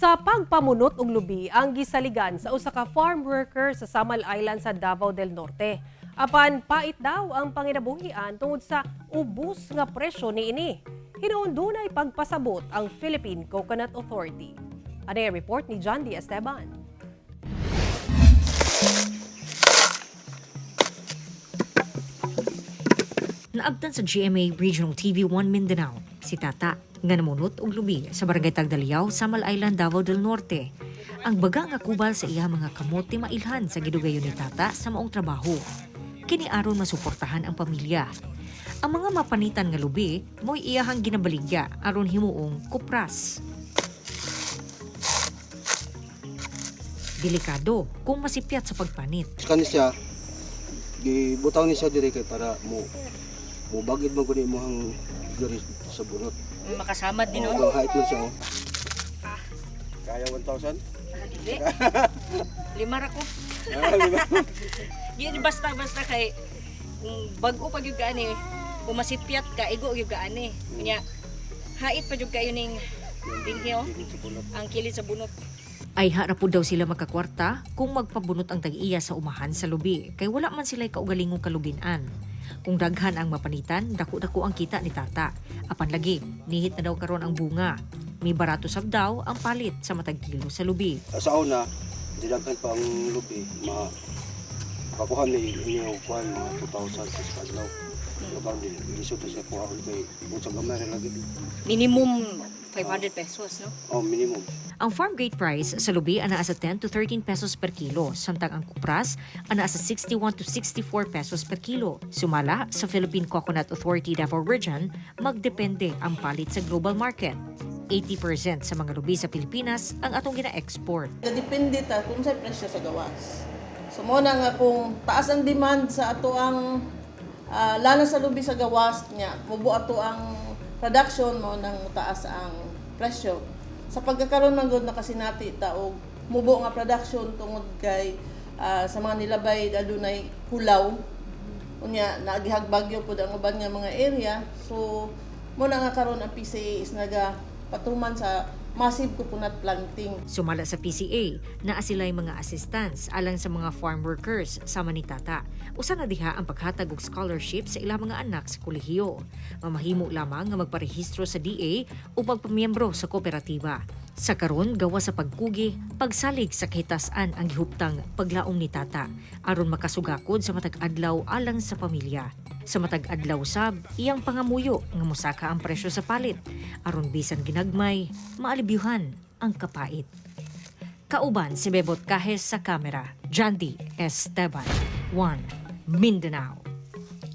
Sa pagpamunot og lubi ang gisaligan sa usa ka farm worker sa Samal Island sa Davao del Norte. Apan pait daw ang panginabuhian tungod sa ubos nga presyo niini. Hinuon dunay pagpasabot ang Philippine Coconut Authority. Ano ang report ni John D. Esteban? Naabtan sa GMA Regional TV 1 Mindanao, si Tata, nga namunot og lubi sa Barangay Tagdaliaw, Samal Island, Davao del Norte. Ang baga nga kubal sa iya mga kamote mailhan sa gidugayon ni Tata sa maong trabaho. Kini aron masuportahan ang pamilya. Ang mga mapanitan nga lubi mo'y iyahang ginabaligya aron himuong kupras. Delikado kung masipyat sa pagpanit. Kani siya, gibutang ni siya diri kay para mo mubagid man gud imong diri sa bunot. Makasamad din, Oh, no? kang height man siya, oh. Kaya 1,000? Dili. Lima ra ko. Ah, di ba? Yun basta-basta kay kung bag-o pa gyud ka ani, kung masipyat ka, igo gyud ka ani. Unya, hait pa gyud kayo ning dinhi, oh, Diri sa bunot. ang kilid sa bunot. Ay harap po daw sila magkakwarta kung magpabunot ang tag-iya sa umahan sa lubi kay wala man sila'y kaugalingong kaluginan. Kung daghan ang mapanitan, dako-dako ang kita ni Tata. Apan lagi, nihit na daw karon ang bunga. May barato sab daw ang palit sa matag kilo sa lubi. Sa una, didaghan pa ang lubi, ma kakuha ni inyo kuan mga 2,000 sa adlaw. Pero karon di lisod na siya kuhaon kay kung sa gamay ra lagi. Minimum 500 pesos, no? Oh, minimum. Ang farm gate price sa lubi anaa sa 10 to 13 pesos per kilo, samtang ang kupras anaa sa 61 to 64 pesos per kilo. Sumala sa Philippine Coconut Authority Davao Region, magdepende ang palit sa global market. 80% sa mga lubi sa Pilipinas ang atong gina-export. Depende ta kung sa presyo sa gawas. So mo na nga kung taas ang demand sa ato ang lana sa lubi sa gawas niya, mubo ato ang production mo nang taas ang presyo. Sa pagkakaroon man gud nakasinati ta og mubo nga production tungod kay sa mga nilabay adunay hulaw. Unya naagihag bagyo pud ang uban nga mga area. So mo na nga karon ang PCA is naga patuman sa massive coconut planting. Sumala sa PCA, naa sila'y mga assistance alang sa mga farm workers sama ni Tata. Usa na diha ang paghatag og scholarship sa ilang mga anak sa kolehiyo. Mamahimo lamang nga magparehistro sa DA o pagpamiyembro sa kooperatiba. Sa karon gawa sa pagkugi, pagsalig sa kahitasan ang gihuptang paglaom ni Tata aron makasugakod sa matag adlaw alang sa pamilya. Sa matag adlaw sab, iyang pangamuyo nga mosaka ang presyo sa palit aron bisan ginagmay, maalibyuhan ang kapait. Kauban si Bebot Cajes sa kamera, Jandy Esteban, 1 Mindanao.